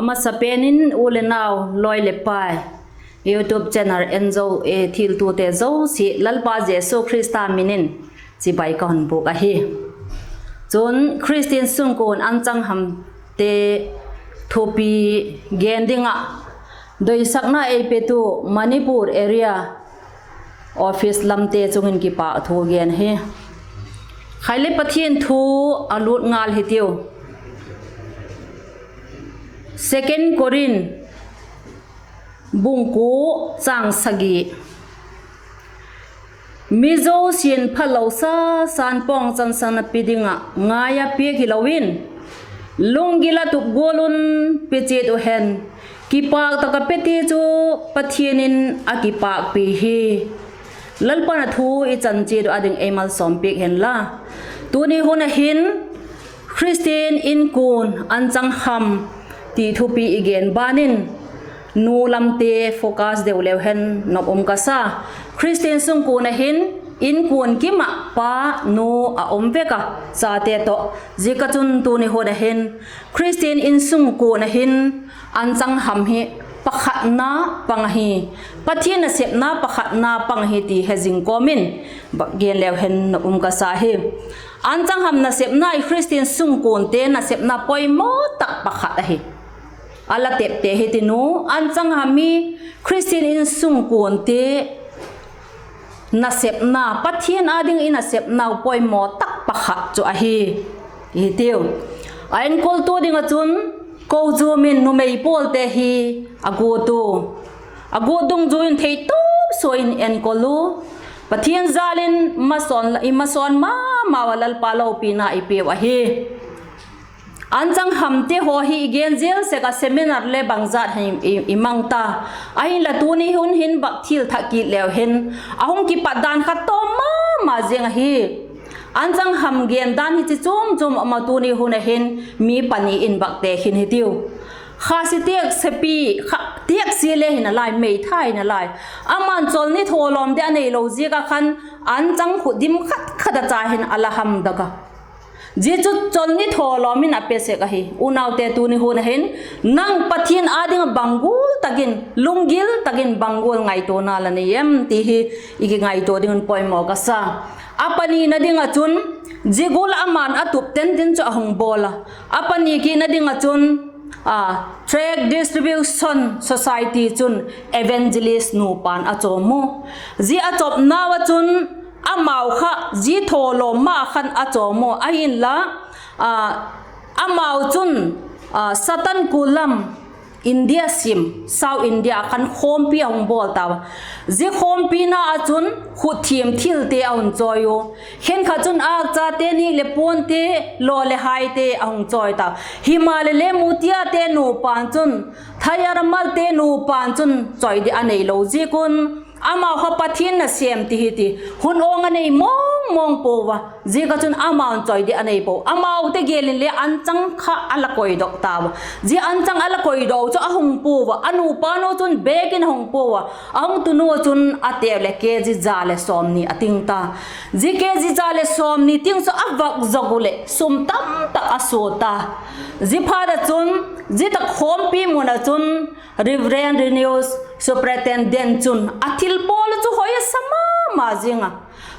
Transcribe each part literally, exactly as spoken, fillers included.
A masapen in u le nau, lawi leh pai, YouTube channel en zo, thiltute zosia Lalpa Jesu Khrista min in chibai ka hun bûk ahi. Chun Khristian sungkuan anchanghamte thupi gen ding ah doisakna ei petu Manipur area office lamte chung in kipâk thu gen hi. Khai le Pathian thu a lût ngal hitiu. Second Korinth bung kua châng sagi. Mi zosia'n phalo sa sa'n pawng chansan a pi ding ah ngai a piak hilo in, lunggil ah tup gual un pe chiat uh hen. Kipâk tak ah pete chu Pathian in a kipâkpi hi. Lalpa'n a thu i chan chiat uh â ding ei malsawm piak hen la. Tuni hun ah hin Khristian inkuan anchang ham ti thupi i gen ban in, nu lamte focus deu leu hen nop um ka sa. Khristian sungkuan ah hin inkuan kim ah pa nu a um vek a, chate tawh. Ziak ah chun tuni hun ah hin Khristian insungkuan ah hin anchang ham hi pakhatna pang ahi. Pathian nasepna pakhatna pang ahi ti he zing kawm in, gen leu hen nop um ka sa hi. Anchang ham nasepna i Khristian sungkuante nasepna poimaw tak pakhat ahi. A la tepte hi ti nu, anchang ham hi Khristian insungkuante nasepna, Pathian â ding i nasepnau poimaw tak pakhat chu ahi, hitiu. A enkoltu ding ah chun, kochuam in numei pawlte hi a guat u, a guat dungzui in theitawp sua in enkol u. Pathian jâl in masawn, i masawn ma mau a, Lalpa lopina i piau ahi. Anchang hamte haw hi i gen zel sek ah seminar le bangzat hi i, i mang ta. Ahinla tuni hun hin bak thil thak kit leu hin, a hung kipat dan kha tawm ma ma ziang ahi. Anchang ham gen dan hi chi chuam chuam a um a, tuni hun ah hin mi pani in bak tekhin hitiu. Khasi tiaksepi, kha, tiaksia le hi nalai, meithai hi nalai. Ama'n cholni thawlawm di a neilo ziak ah khan, anchang khut dim khat khat a cha hin a la ham dak a. Zia chu cholni thawlawm in a pe sek ahi. Unaute, tuni hun ah hin, nang Pathian â ding ah bang gual tak in, lunggil tak in bang gual ngaituana la nei em ti hi i kingaitua ding un poimaw ka sa. A panina ding ah chun, zia gual ama'n a tup ten tin chu a hung bawl a. A pani kitna ding ah chun, a, Tract Distribution Society chun evangelist nupa'n a chawm u. Zia a chawpnau ah chun, amau kha zia thawlawm ma khan a chawm u. Ahinla, a, amau chun, a, Satan kul lam India sim, South India khan khawmpi a hung bawl tau a. Zia khawmpina ah chun khut thiam thilte a hun chawi u. Khenkhat chun âkchate, nik leh puante, law leh haite a hung chawi ta. Himaleh le mutiate nupa'n chun, thayarmalte nupa'n chun chawi di a neilo ziak un, amau kha Pathian nasêm ti hi ti, hun awng a nei mawng mawng pua a. Ziak ah chun amau'n chawi di a nei pua. Amaute gêl in le anchang kha a la koidok tau a. Zia anchang a la koidok chu a hung pua a, a nupa nu chun bêk in a hung pua a. A hung tunu chun a teu leh kg za leh sawmni a ting ta. Zia kg za leh sawmni ting chu a vak zok uh leh sum tamtak a sua ta. Zia phat ah chun, zia tak khawmpi mun ah chun, Reverend Renews Superintendent chun a thil pawl chu hoi a sa ma ma zing a.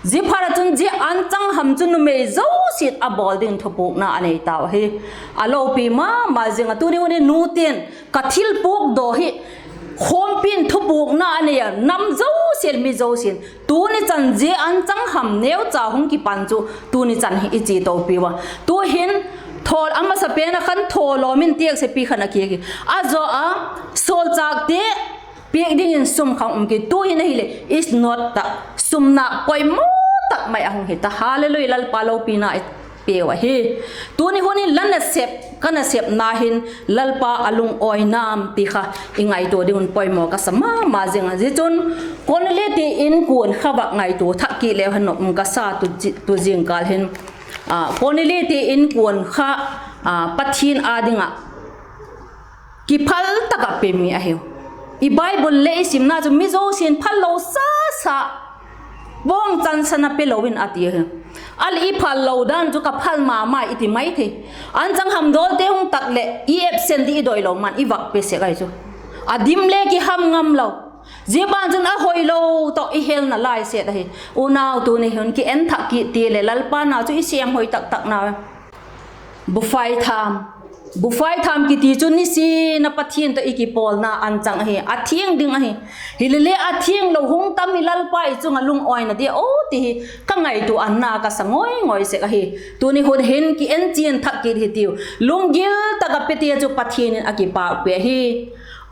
Zia phat ah chun zia anchang ham chu numei zosia'n a bawl ding thupukna a nei tau ahi. A lopi ma ma zing a. Tuni hun in nuti'n, ka thil pukdaw hi khawmpi'n thupukna a nei a, nam zosia'n, mi zosia'n. Tuni chan zia anchang ham neucha hung kipan chu tuni chan hi i chi topiu a. Tu'hin, thawl a masapen ah khan thawlawm in tiaksepi khan a kiak hi. A zaw a, sawlchâkte piak dingin sum kha um ki. Tu'hin ahileh it's not ta, sum nâk poimaw tak mai a hung hi ta. Hallelujah, Lalpa lopina i piau ahi. Tuni hun in la nasep, ka nasepna hin Lalpa a lungawi nam ti kha i ngaitua ding un poimaw ka sa ma ma zing a. Zia chun Cornelius ti inkuan kha vak ngaitua thak kit leu hen nop um ka sa tu, tu zingkal hin. A, Cornelius ti inkuan kha, a, Pathian â ding ah kiphal tak ah pe mi ahiu. I Bible le i simna chu mi zosia'n phal lo sa sa, Bawng chansan a pe lo in a ti ahi. A leh i phal lo dan chu ka phal ma ma i ti mai thei. Anchang hamdawlte hung tak leh i absent ding i doi lo man i vak pe sek ahi chu. A dim le kiham ngam lo. Zia ban chun a hoi lo tawh i helna lai set ahi. Unau tuni hun ki en thak kit ti leh Lalpa na chu i sêm hoi tak tak na. Buphai tham. Buphai tham kiti chu nisin a Pathian tawh i kipawlna anchang ahi. A thiang ding ahi. Hilele a thianglo hung tam i Lalpa i chung ah lungawina dia aw ti hi ka ngaitua na ka sa ngoi ngoi sek ahi. Tuni hun hin ki en chian thak kit hitiu. Lunggil tak ah pete chu Pathian in a kipâkpi ahi.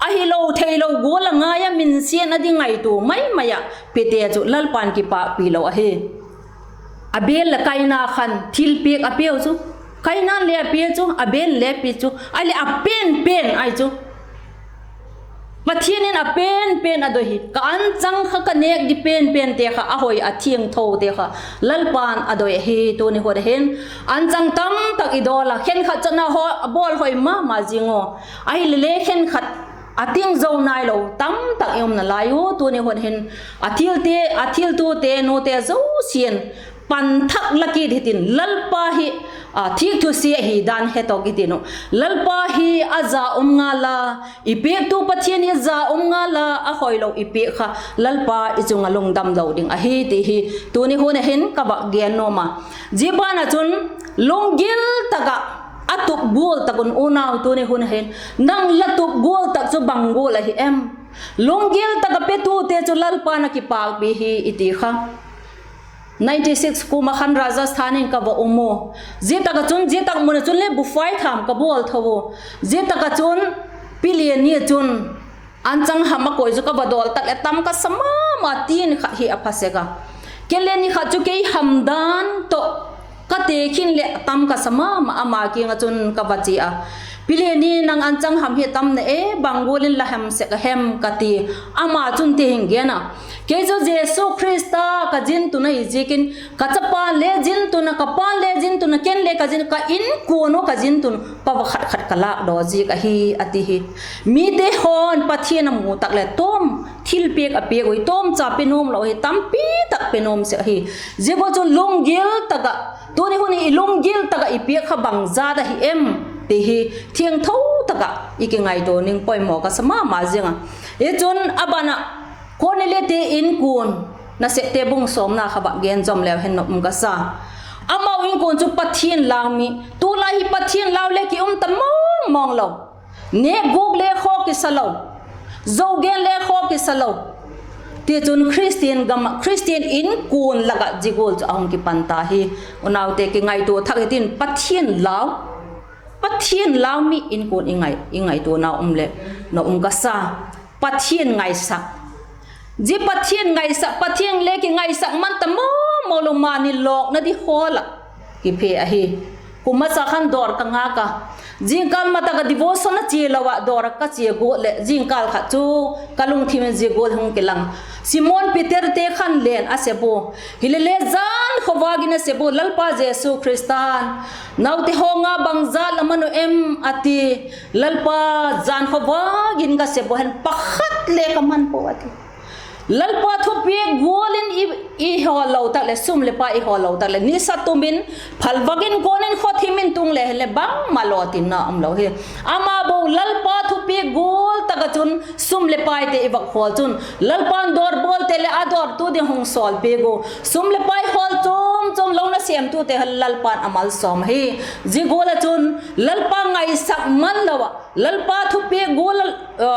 Ahilo theilo gual a ngai a minsiatna ding ngaitua mai mai ah pete chu Lalpa'n kipâkpi lo ahi. Abel leh Kaina khan thilpiak a piau chu. Kaina'n le a pia chu, Abel'n le a pia chu. Ahileh a pen pen ahi chu. Pathian in a pen pen a doi hi. Ka anchang kha ka nêk di pen pente kha a hoi a thiangthote kha Lalpa'n a doi ahi. Tuni hun hin anchang tamtak i dawl a, khenkhat chun a bawl hoi ma ma zing u. Ahilele khenkhat a ting zo nailo tamtak i umna lai u. Tuni hun hin a thilte, a thiltute, nute zosia'n pan thak la kit hitin Lalpa hi, a, thikthusia hi dan he tawk hitin u. Lalpa hi a za um ngal a, i piaktu Pathian hi za um ngal a, a hoilo i piak kha Lalpa i chung ah lungdam lo ding ahi ti hi tuni hun a hin ka vak gen nuam a. Zia ban ah chun lunggil tak ah a tup gual tak un unau tuni hun a hin nang la tup gual tak chu bang gual ahi em? Lunggil tak ah petute chu Lalpa'n a kipâkpi hi i ti kha. Ninety six kum ah khan Rajasthan in ka va um u. Zia tak ah chun, zia tak mun ah chun le buphai tham ka bawl tho u. Zia tak ah chun, pi lian ni ah chun, anchang ham a koi chu ka va dawl tak leh tam ka sa ma ma tin khat hi a pha sek a. Ken le ni khat chu kei ham dan tawh ka tekhin leh tam ka sa ma ma ama kiang ah chun ka va chia a. Pi lian ni, nang anchang ham hi tam na e, bang gual in la ham sek a hem ka ti. Ama chun ti hin gen a, kei chu Jesu Khrista ka zintun ahi ziakin, ka chapa le zintun a, ka pa le zintun a, ken le ka zin, ka inkuan u ka zintun, pa va khat khat ka lâkdaw ziak ahi a ti hi. Mite haw'n Pathian a mu tak leh tawm thilpiak a piak ui, tawmcha pe nuam lo hi, tampi tak pe nuam sek ahi. Zia gual chun lunggil tak ah, tuni hun i lunggil tak ah i piak kha bang zat ahi em ti hi thiangtho tak ah i kingaitua ding poimaw ka sa ma ma ziang a. Hi chun a ban ah Korneliate inkuan, Nasepte bung sawmna kha vak gen zom leu hen na um ka sa. Amau inkuan chu Pathian lau mi, tulai hi Pathian lau le ki um ta mawng mawng lo. Nêk gûk le khaw kisa lo, zo gen le khaw kisa lo. Tichun Khristian gam ah, Khristian inkuan lak ah zia gual chu a hung kipan ta hi. Unaute, kingaitua thak hitin, Pathian lau, Pathian lau mi inkuan i ngai, i ngaituana um leh na um ka sa. Pathian ngaisak, zia Pathian ngaisak, Pathian le kingaisak man ta mawng mawng lo, mani lawkna di hawl ah kiphe ahi. Kum masa khan dawr ka ngak a, zingkâl ma tak ah devotion a chia lo ah dawr ah ka chia guat leh zingkâl khat chu ka lungthim in zia gual hung kilang. Simon Peterte khan len a sep u. Hilele jan khawvâk in a sep u, Lalpa Jesu Khrista'n, naute haw nga bangzat la man u em? a ti. Lalpa, jan khawvâk in ka sep u hen, pakhat le ka man pua a ti. Lalpa thupiak gual in i, i hawl lo tak leh, sum leh pai i hawl lo tak leh, nisa tum in, phalvâk in kuan in, khawthim in tung le hen leh bangma lawtinna um lo hi. Ama bo Lalpa thupiak gual tak ah chun sum leh paite i vak hawl chun Lalpa'n dawrbawlte leh a dawrtu ding hung sawl piak u. Sum leh pai hawl chuam chuam lo nasêmtute Lalpa'n a malsawm ahi. Zia gual ah chun Lalpa ngaisak man lo ah, Lalpa thupiak gual a,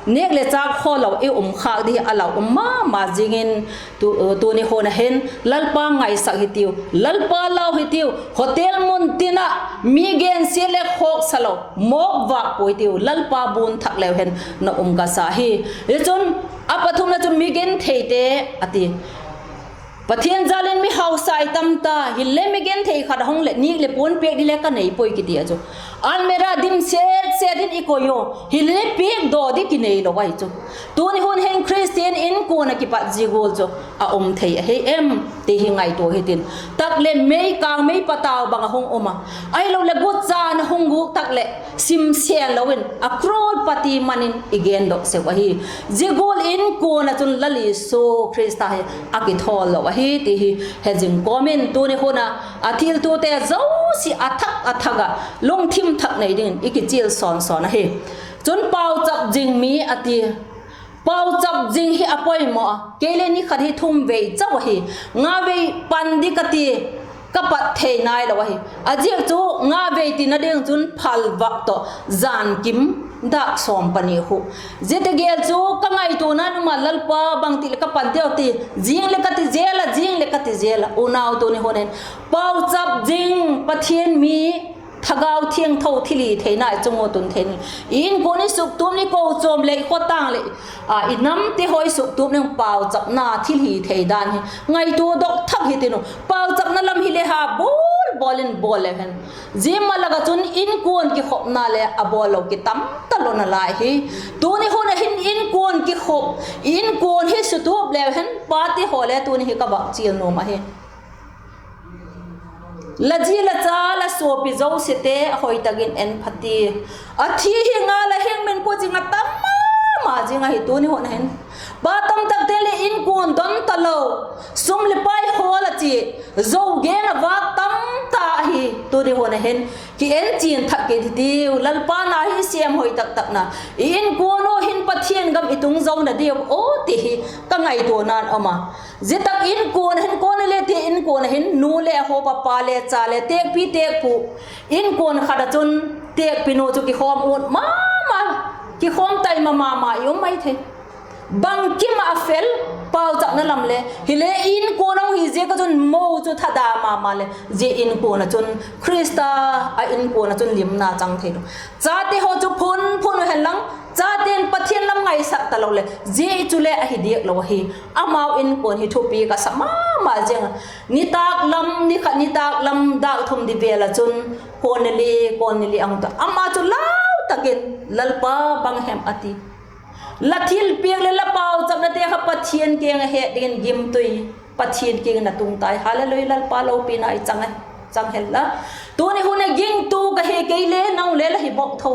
nêk leh châk khaw lo i um khâk di a lau um ma ma zing in, tu, tuni hun a hin Lalpa ngaisak hitiu, Lalpa lau hitiu. Hotel mun tin ah mi gensia leh khawksa lo, mawk vâk pua hitiu, Lalpa buan thak leu hen na um ka sa hi. Hichun a pathumna chun mi gentheite a ti. Pathian jal in mi hausa i tam ta, hile mi genthei khat a hung leh nîk leh puan piak di le ka nei puai kiti a chu, almirah dim set set in i koi u, hile piak daw di kinei lo ahi chu. Tuni hun hin Khristian inkuan ah kipat zia gual chu a um thei ahi em ti hi ngaitua hitin. Tak leh mei kâng mei patau bang a hung um a, ahiloleh guchan a hung gûk tak leh sim sêl lo in a crorepati man in i gendok sek uh ahi. Zia gual inkuan ah chun Lal Isu Khrista hi a kithawl lo ahi ti hi he zing kawm in, tuni hun a a thiltute zosia a thak a thak ah lungthim thak nei dingin i kichial sawn sawn ahi. Chun pauchap zing mi a ti. Pauchap zing hi a poimaw a, kei le ni khat hi thum vei chau ahi. Nga vei pan di ka ti, ka pat thei nai lo ahi. A ziak chu nga vei tina ding chun phalvâk tawh jan kim dâk sawm pani khu. Zia tegel chu ka ngaituana nung ah Lalpa bangti leh ka pan diu ti, zing leh ka ti zel a, zing leh ka ti zel a. Unau, tuni hun in pauchap zing, Pathian mi, Thagau Thiangtho thilhitheina i chung ua tun thei ni. I inkuan i suktuam ni, kochuam leh i khawtâng leh i namte haw i suktuam ding pauchapna thilhithei dan hi ngaitua dok thak hitin u. Pauchapna lam hile ha bawl bawl in bawl leu hen, zia malak ah chun inkuan kikhopna le a bawl lo kitam talo nalai hi. Tuni hun a hin inkuan kikhop, inkuan hi sutup leu hen, pate haw le tuni hi ka vak chial nuam ahi. La zi la cha la suapi zosiate a hoi tak in en pha ti. A thi hi ngal a, hing min kua zing a tam ma ma zing ahi tuni hun a hin. Pa tamtakte leh inkuan don talo, sum leh pai hawl a chia, zo gen a vâk tam ta ahi tuni hun a hin. Ki en chian thak kit hitiu, Lalpa na hi sêm hoi tak tak na, i inkuan u hin Pathian gam i tung zo na diu aw ti hi ka ngaituana'n um a. Zia tak inkuan a hin, Cornelia te inkuan a hin nu le haw, pa le cha le têkpi têkpu, inkuan khat ah chun têkpi nu chu kikhawm ut ma ma, kikhawm tai ma ma ma i um mai thei. Bangkim ah a fel, pauchapna lam le hile inkuan a hung hi ziak ah chun mo chu thada ma ma leh zia inkuan ah chun Khrista a inkuan ah chun limna chang theilo. Chate haw chu phun phun u hen lang, chate'n Pathian lam ngaisak talo leh zia chu le ahi diak lo ahi. Amau inkuan hi thupi ka sa ma ma ziang a. Nitâk lam, ni khat nitâk lam dâk thum di vêl ah chun Cornelia, Cornelia a hung ta. Ama chu lau tak in, Lalpa, bang hem? a ti. La thilpiak leh la pauchapnate kha Pathian kiang a het dingin gimtui, Pathian kiang in a tung tai. Hallelujah, Lalpa lopina i chang hen la. Tuni hun a gingtu ka hi, kei le nang le la hi bawk tho.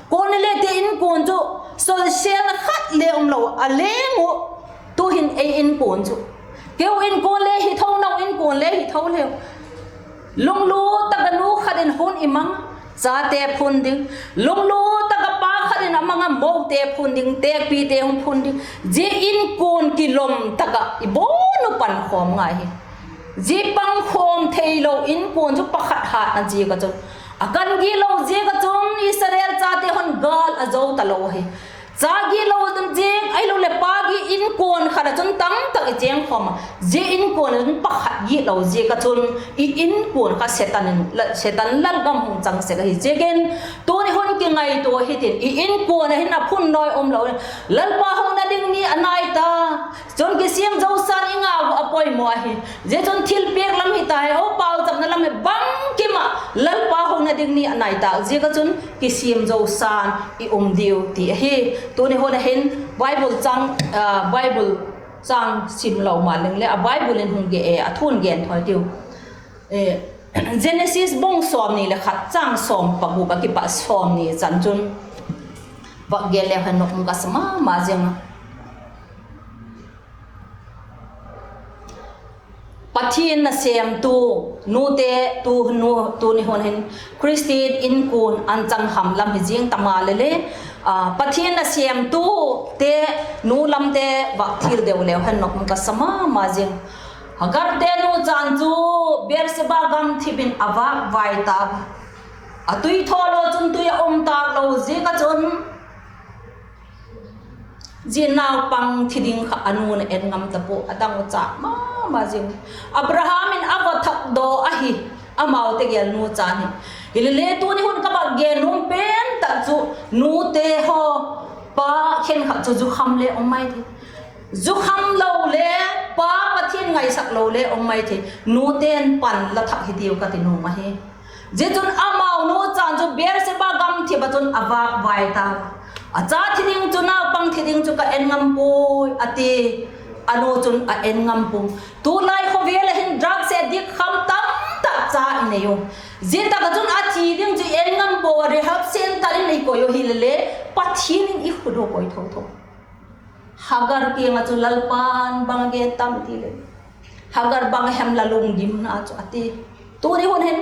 Cornelia te inkuan chu solsêlna khat le umlo a leng uh. Tu'hin ei inkuan chu, keu inkuan le hi tho, nau inkuan le hi tho leu, lunglut tak a nu khat in hun i mang, chate phun ding. Lunglut tak a pa khat in a mang a, mote phun ding, têkpite hung phun ding. Zia inkuan kilawm tak ah i bawn u pankhawm ngai hi. Zia pankhawm theilo inkuan chu pakhat hatna ziak ah chun, a kan gitlo ziak ah chun Israel chate hon gâl a zo talo hi. Cha gitlo ziak ahiloleh pa git inkuan khat ah chun tamtak i chêngkhawm a, zia inkuan ah chun pakhat gitlo ziak ah chun i inkuan kha Setan in, Setan lalgam hung chang sek ahi ziakin, tuni hun kingaitua hitin, i inkuan ah hin a phun nawi umlo in, Lalpa hona ding ni a nai ta. Chun kisiam zosan i ngau a poimaw ahi. Zia chun thilpiak lam hita hen, aw pauchapna lam hi, bangkim ah Lalpa hona ding ni a nai tâk ziak ah chun kisiam zosan i um diu ti ahi. Tuni hun a hin Bible chang, Bible chang simlo ma leng le a Bible in hung ge e, a thu'n gen thawi tiu. Genesis bung sawmni leh khat, chang sawm paguk a kipat sawmni chan chun vak gen leu hen nop um ka sa ma ma ziang a. Pathian nasêmtu nute, tu, tuni hun hin Khristian inkuan an chang ham lam hi zing ta maleh le, Pathian nasêmtute nu lamte vak thil deu leu hen nop um ka sa ma ma zing. Hagarte nu chan chu Beersheba gamthip in a vâk vai ta a, a tui thaw lo chun tui a um tâk lo ziak ah chun zia naupang thi ding kha a nu'n a en ngam ta pua, a dang u châk ma ma zing. Abraham in a va thak daw ahi, amau tegel nu chan hi. Hilele tuni hun ka vak gen nuam pen tak chu, nute haw, pa khenkhat chu zukham le um mai thei. Zukham lo le pa Pathian ngaisak lo le um mai thei, nute'n pan la thak hitiu ka ti nuam ahi. Zia chun amau nu chan chu Beersheba gamthip ah chun a vâk vai ta. A cha thi ding chu, naupang thi ding chu ka en ngam puai a ti. A nu chun a en ngam pua. Tulai khawvel ah hin drug addict kham tamtak cha i nei u. Zia tak ah chun a thi ding chu en ngam pua a, rehab centre in i koi u hile le, Pathian in i khut ua koi tho tho. Hagar kiang ah chu Lalpa'n bang a gen tam ti le, Hagar, bang a hem la lunggimna chu a ti. Tuni hun hin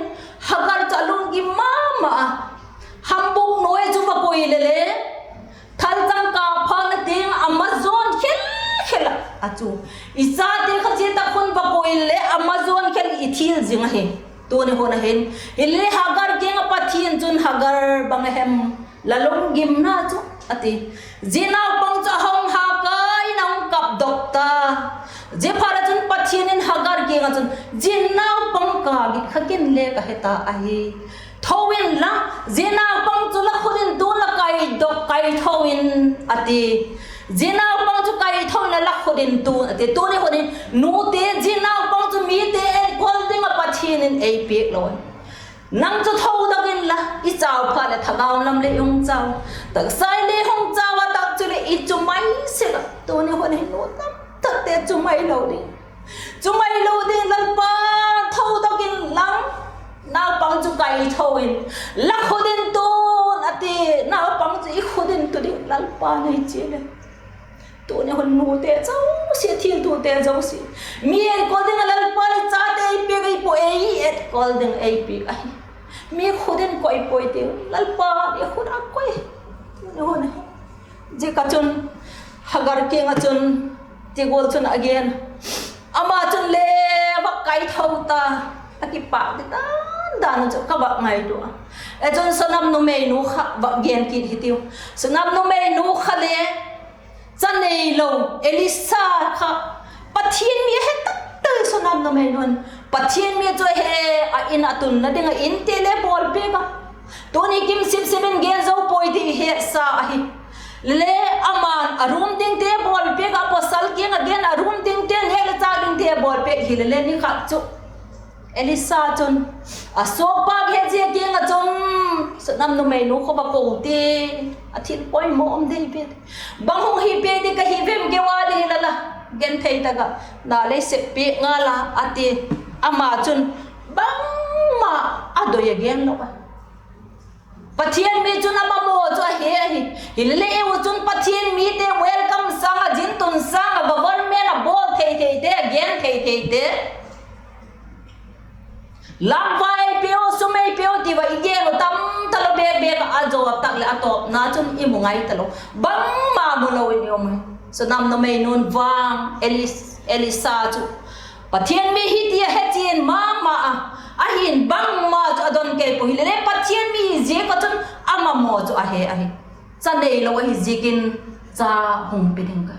Hagar chu a lunggim ma ma a. Hambuk nuai chu va koi le le, thalchang kâp phâkna tiang a ma zuan khel khel a, a chu i chate kha zia tak hun va koi le le a ma zuan khel i thil zing ahi. Tuni hun a hin, hile Hagar kiang ah Pathian chun, Hagar, bang a hem la lunggimna chu, a ti. Zia naupang chu a hung ha kai in a hung kapdok ta. Ziaphat ah chun Pathian in Hagar kiang ah chun, zia naupang ka git kha ken le ka he ta ahi. Tho inla, zia naupang chu la khut in tun la kaidok, kai tho in, a ti. Zia naupang chu kai tho inla la khut in tun, a ti. Tuni hun in nute, zia naupang chu mite enkol ding ah Pathian in ei piak lo. Nang chu tho dok inla, i chau phat leh thagau lam leh i hung chau. Taksa in le hung chau a, tak chuleh i chu mai sek a. Tuni hun hin nu tamtakte chu mai lo ding, chu mai lo ding, Lalpa, tho dok inla, naupang chu kai tho in, la khut in tun, a ti. Naupang chu i khut in tu ding Lalpa'n ei chia leh. Tuni hun nute zosia, thiltute zosia, mi enkol ding ah Lalpa'n i chate ei piak ahi pua, ei enkol ding ei piak ahi. Mi khut in koi puai tiu, Lalpa'n i khut a koi. Tuni hun, zia kha chun Hagar kiang ah chun ti gual chun a gen. Ama chun le va kai tho ta, a kipâk di dan dan chu ka va ngaitua a. E chun Sunam numeinu kha va gen kit hitiu. Sunam numeinu kha le cha neilo, Elisa kha Pathian mi a he tak tak. Sunam numeinu'n Pathian mi chu he, a in a tunna ding ah inte le bawlpiak a. Tuni kim sip sip in gen zo puai ti i hetsa ahi. Le, ama'n a room dingte bawlpiak a, pawsal kiang ah gen a room dingte, nêk le châk dingte bawlpiak hile le, ni khat chu Elisa chun a suakpa Gehazi kiang ah chun, Sunam numeinu kha va ko ti, a thil poimaw um dei piak, bang hung hi piak di ka hi vem, keu a ding la la, genthei tak ah na lei sep piak ngal a, a ti. Ama chun bangma a doi a gen lo a. Pathian mi chun a mamaw chu a he ahi. Hilele eiu chun Pathian mite welcome sâng ah, zintun sâng ah, government a bawl thei theite, a gen thei theite, lam vai ei piau, sum ei piau ti va i gen u tam talo bêk bêk ah, a zaw tak leh a tawpna chun i mu ngai talo. Bangma mu lo in i um hi. Sunam numeinu'n vang Eli, Elisa chu Pathian mi hi ti a he chian ma ma a, ahi'n bangma chu a don kei pua. Hilele Pathian mi ziak ah chun a mamaw chu a he ahi. Cha neilo ahi ziakin cha hung pe ding ka,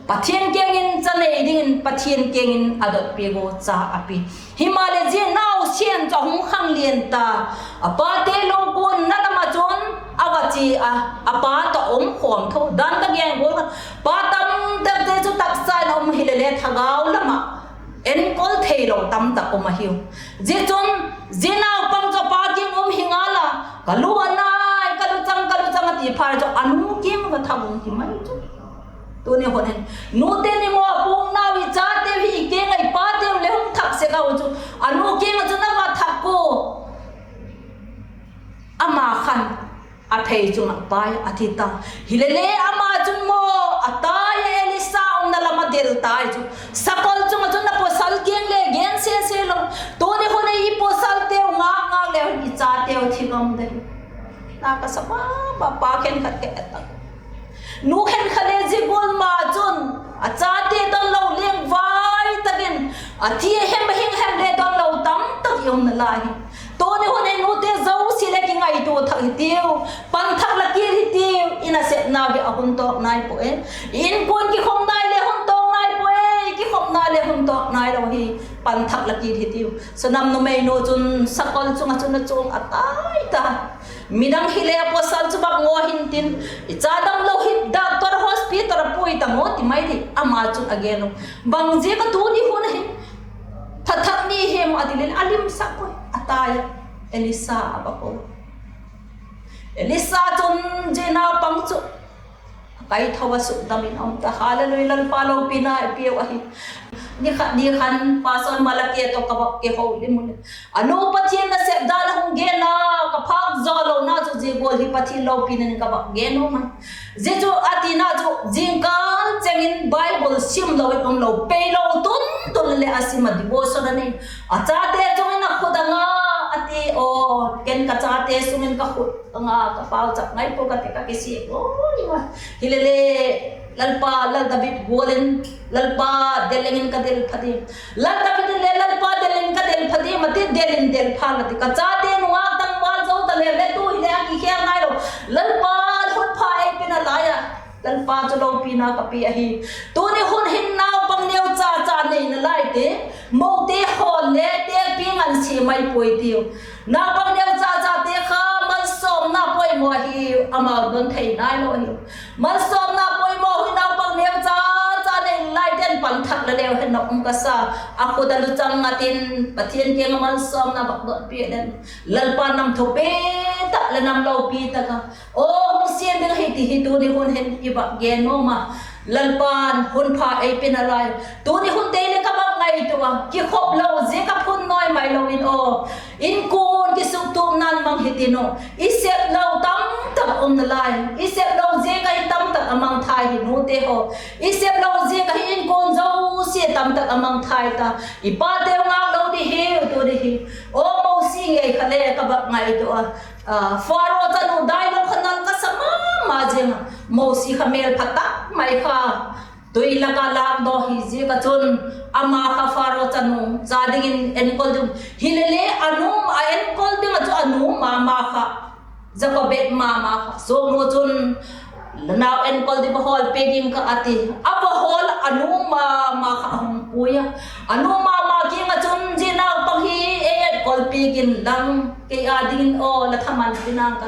Pathian kiang in cha nei dingin Pathian kiang in a dot piak ua, cha a pia. Himaleh zia nausen chu a hung khang lian ta, a pate lungkuanna lam ah chun a va chia a, a pa tawh um khawm tho dan ka gen gual kha. Pa tamtakte chu taksa in a um hilele thagau lam ah enkol theilo tamtak um ahiu. Zia chun zia naupang chu a pa kiang um hi ngal a, ka lu a nai, ka luchang, ka luchang a ti phat chu a nu kiang va thak um ti mai chu. Tuni hun hin nute ni maw, puknau i chateu hi i kiang ah, i pateu le hung thak sek a u chu, a nu kiang ah chun a va thak ua. Ama khan a phei chung ah pai a thi ta. Hilele ama chun maw, a tai Elisa umna lam a del tai chu, sakol chung ah chun a pawsal kiang le gen sese lo. Tuni hun i pawsalteu ngak ngak le hun i chateu thi ngam dei. Na ka sa pa, pa, pa khenkhat ka et tak, nu khenkhat le zia gual ma chun a chate don lo leng vai tak in, a thi a hem a hing hem le don lo tamtak i umna lai hi. Tuni hun i nute zosia le kingaitua thak hitiu, pan thak la kit hitiu, i nasepnau hi a hun tawk nai pua e. I inkuan kikhop nai le hun tawk nai pua e, kikhopna le hun tawk nailo hi. Pan thak la kit hitiu. Sunam numeinu chun sakol chung ah chun a chuang a tai ta. Midang hile a pawsal chu bak ngaw hintin, i cha damlo hi doctor hospital Peter a pui ta maw ti mai di, ama chun a gen lo. Bang ziak a tuni hun hi tha thak ni hem a ti leh a limsak puai, a tai a. Elisa a va ko. Elisa chun zia naupang chu a kaitho a sukdam in a um ta. Hallelujah, Lalpa lopina i piau ahi. Ni khat ni khan Pastor Malaki tawh ka va kiho lim u leh, a nu Pathian nasep dan a hung gen a, ka phâk zaw lona chu zia gual hi Pathian lopina in ka va gen u ma. Zia chu a tina chu zingkal cheng in Bible sim lo in um lo, pei lo tun tun leh a sim a, devotion a nei. A chate chung in a khut a nga a ti aw, ken ka chate chung in ka khut a nga, ka pauchap ngai pua ka ti, ka kisiak aw. Hilele, Lalpa, Lal David gual in, Lalpa, del leng in ka del pha diam. Lal David in le, Lalpa, del leng in ka del pha diam a ti, del in del pha a ti. Ka chate nungak tangval zo ta leh le tu hileh a kikhel ngai lo. Lalpa, hun pha ei pina lai a. Lalpa chu lopina ka pia ahi. Tuni hun hin naupang neucha cha neina lai te, mote hawl le te pi ngan sia mai puai tiu. Naupang neucha chate kha malsawmna poimaw ahi, amau don thei nai lo ahi. Malsawmna poimaw hi naupang neucha cha nei lai ten pan thak la leu hen na um ka sa. A khut a luchang ngat in Pathian kiang a malsawmna va dot piak leng, Lalpa nam thupi tak leh nam lopi tak a, aw, hung siam ding ahi ti hi tuni hun hin i va gen nuam a. Lalpa'n hun pha ei pina lai. Tuni hun tei leh ka va ngaitua a, kikhop lo ziak a phun nawi mai lo in aw, inkuan kisuktumna'n mang hitin aw, i sep lo tamtak a um nalai. I sep lo ziak a hi tamtak a mangthai hi nute haw. I sep lo ziak a hi inkuan zosia tamtak a mangthai ta. I pateu ngak lo di hiu tuni hi. Aw, Mosi ngei kha le ka va ngaitua a. Pharaoh chanu dai lo kha nal ka sa ma ma ziang a. Mosi kha mêl pha tak mai kha, tui lak ah lâkdaw hi ziak ah chun, ama kha Pharaoh chanu cha dingin enkol ding. Hilele a nu, a enkol ding ah chu a nu ma ma kha, Jokebed ma ma kha, suangnu chun, la nau enkol ding va hawl piak ing ka a ti. A va hawl a, a nu ma ma kha a hung pui a. A nu ma ma kiang ah chun, zia naupang hi ei enkol piak inlang, kei â dingin aw la thaman ti nang ka.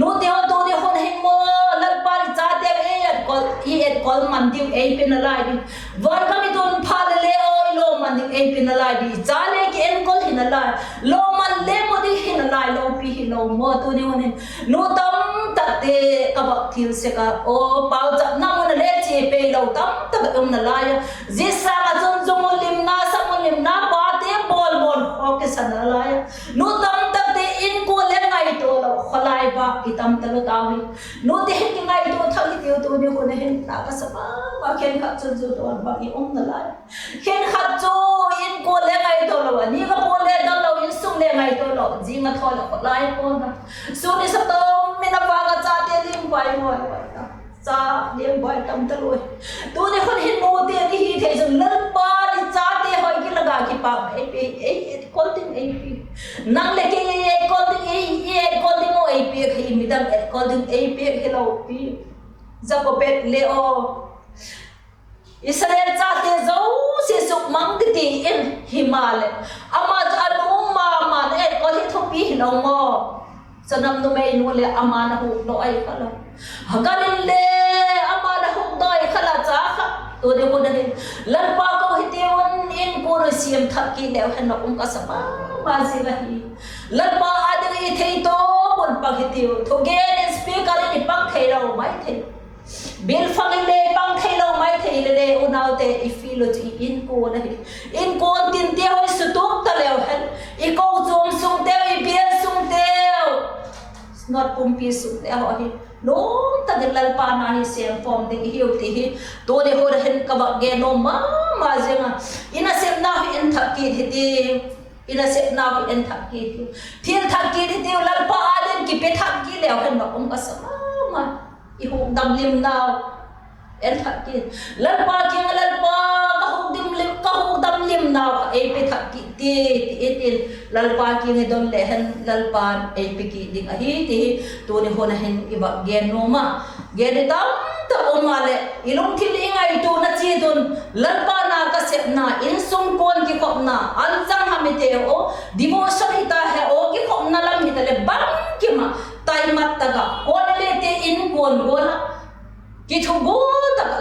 Nute haw, tuni hun hin maw, Lalpa'n i chateu ei enkol, i enkol man diu ei pina lai di. Van gam i tun phat leh le aw, i lawman ding ei pina lai di. Cha le kienkol hina lai, lawman le maw ding hina lai, lopi hilo maw tuni hun hin. Nu tamtakte ka va thil sek a, aw, pauchapna mun a le chia pei lo tamtak a um nalai a. Zia sâng ah chun zung u limna, sak u limna, pate bawl bawl haw kisa nalai a. Nu tamtakte inkuan le ngaitua lo, khawlai va i tam talo tau hi. Nute hin kingaitua thak hitiu, tuni hun a hin na ka sa ma ma, khenkhat chun zu tuan bang i um nalai. Khenkhat chu inkuan le ngaitua lo, a ni ka puan le dam lo, insung le ngaitua lo, zing a thaw leh khawlai pawl na. Sun i sa tawm in a vang a chate liam bai huai huai ta. Cha liam bai tam talo. Tuni hun hin nute ni hi thei chun Lalpa'n i chate haw i kilang ah kipak ei pe, ei etkol ding ei pe. Nang leh kei ei etkol ding, ei, ei etkol ding u ei piak hi, midang etkol ding ei piak hilo pi. Jokebed le aw, Israel chate zosia sukmang kiti in, himaleh, ama chu a nu ma ma etkol hi thupi hilo maw. Sunam numeinu leh ama na hukdok ai kha la. Hagar in le ama na hukdok ai kha la cha kha. Tuni hun a hin Lalpa ko hitiu in, inkuan u siam thak kit leu hen na um ka sa ma ma zing ahi. Lalpa â ding i thei tawp un pang hitiu. Thugen in speaker in i pang theilo mai thei. Bil fang in le pang theilo mai thei lele, unaute, i feel u chu i inkuan ahi. Inkuan tinte haw i sutup ta leu hen, i kochuam sungteu, i bial sungteu, not pumpi sungte haw hi nuam tak in Lalpa na hi sêmkhawm ding i hiu ti hi tuni hun a hin ka va gen nuam ma ma ziang a. I nasepnau hi en thak kit hitiu. I nasepnau hi en thak kit hitiu. Thil thak kit hitiu, Lalpa â ding kipe thak kit leu hen na um ka sa ma ma. I hukdam limnau en thak kit. Lalpa kiang ah, Lalpa, ka hukdam lim, ka hukdam limnau kha ei pe thak kit ti, ti i tin, Lalpa kiang i don leh hen Lalpa'n ei pe kit ding ahi ti hi tuni hun a hin i va gen nuam a. Gen i tamtak um a leh, i lungthim i ngaituana chiat un, Lalpa na ka sepna, insung kuan kikhopna, anchang ham hite aw, devotion hita he aw, kikhopna lam hita leh bangkim ah, taimat tak ah, kuan le te inkuan gual ah, kithugual tak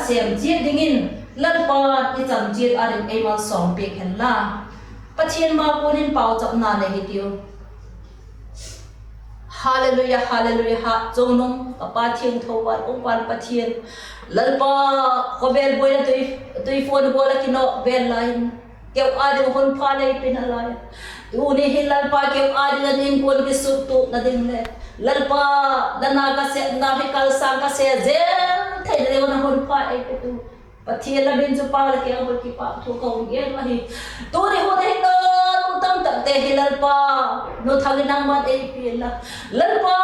sêm chiat dingin Lalpa'n i chan chiat â ding ei malsawm piak hen la. Pathian ma kuan in pauchapna nei hitiu. Hallelujah, hallelujah, ha, chungnung ka Pa thiangtho val, um val Pathian. Lalpa, khawvel buaina tui, tuifuan gual ah kinawk vel lai in, keu â ding hun pha lei pina lai. Tuni hin Lalpa keu â ding ah inkuan kisuktuakna ding leh, Lalpa, la na ka sepna hi kalsâng ka se zel theina ding un hun pha ei petu Pathian la min chu pâk la keu hoi kipâk thu ka hun gen ahi. Tuni hun hin nu tamtakte hi Lalpa, nu thak in nangma'n ei pia inla. Lalpa,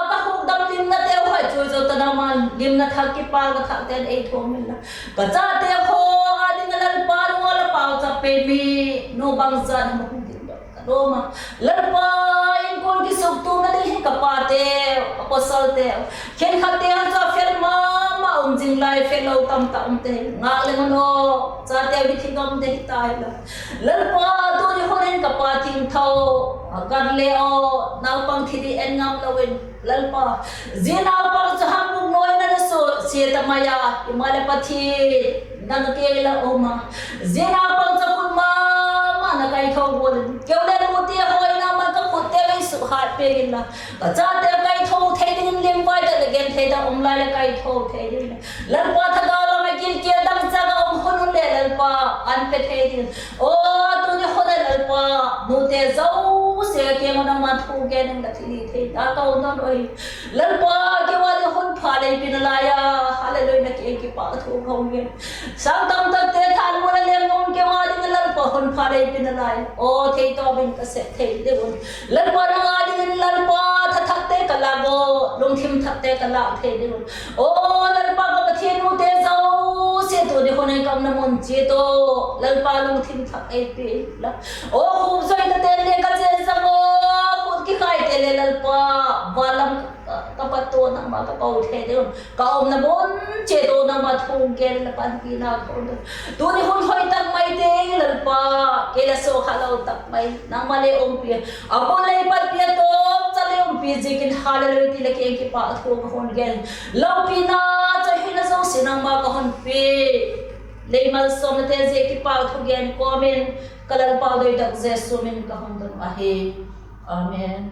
ka hukdam limnateu hoi chu zo ta nangma'n limna thak kipâkna thakte'n ei thuam inla. Ka chate haw â ding ah Lalpa, nangma'n la pauchap pe mi, nu bangzat hung ding dok ka nuam a. Lalpa, inkuan kisuktuakna ding hi ka pateu, a pawsalte, khenkhatte haw chu a fel ma ma um zing lai, fel lo tamtak um te, ngâk leng un aw, chateu hi thi ngam te hi tai la. Lalpa, tuni hun in ka pa thiangtho, a gat le aw, naupang thi ding en ngam lo in, Lalpa, zia naupang chu hang buk nawi na na susia ta mai a, himaleh Pathian, nang kiang la um a. Zia naupang chu khut ma ma na kaitho gual in, keu le nute haw in nangma'n ka khutteu ei sukhat piak inla, ka chateu kaitho thei dingin limvai tak leh genthei tak um lai leh kaitho thei dingin, Lalpa, thagau lam ah gilkial dangchak a um hun un leh Lalpa, an pe thei dingin, aw, tuni hun ah Lalpa, nute zosia kiang un nangma'n thu gen in la thilhithei ta ka hun don ahi. Lalpa, keu â ding hun pha lei pina lai a, hallelujah, na kiang kipâk thu ka hun gen. Sâng tamtakte thanmual a leng un keu â ding Lalpa hun pha lei pina lai. Aw, theitawp in ka sep thei ding un, Lalpa, nang â dingin Lalpa, tha thakte ka lâk aw, lungthim thakte ka lâk thei ding un, aw, Lalpa, ka Pathian, nute zosia tuni hun ah ka umna mun chiat aw, Lalpa, lungthim thak ei pia inla. Aw, khuk zoitate le ka chênzang aw, khut kikhaite le Lalpa, van lam ka pat tua nangma ka ko thei ding un, ka umna mun chiat aw, nangma thu gen la panpina ka hun don. Tuni hun hoi tak maite Lalpa, kei la sukha lo tak mai nangma le umpi a, a bul lei panpi a, tawmcha lei umpi ziakin hallelujah ti la kiang kipâk thu ka hun gen. Lopina, chawihoina zosia nangma ka hun pia, lei malsawmnate ziak kipâk thu gen kawm in, ka Lalpa doi tak Jesu min in ka hun don ahi. Amen.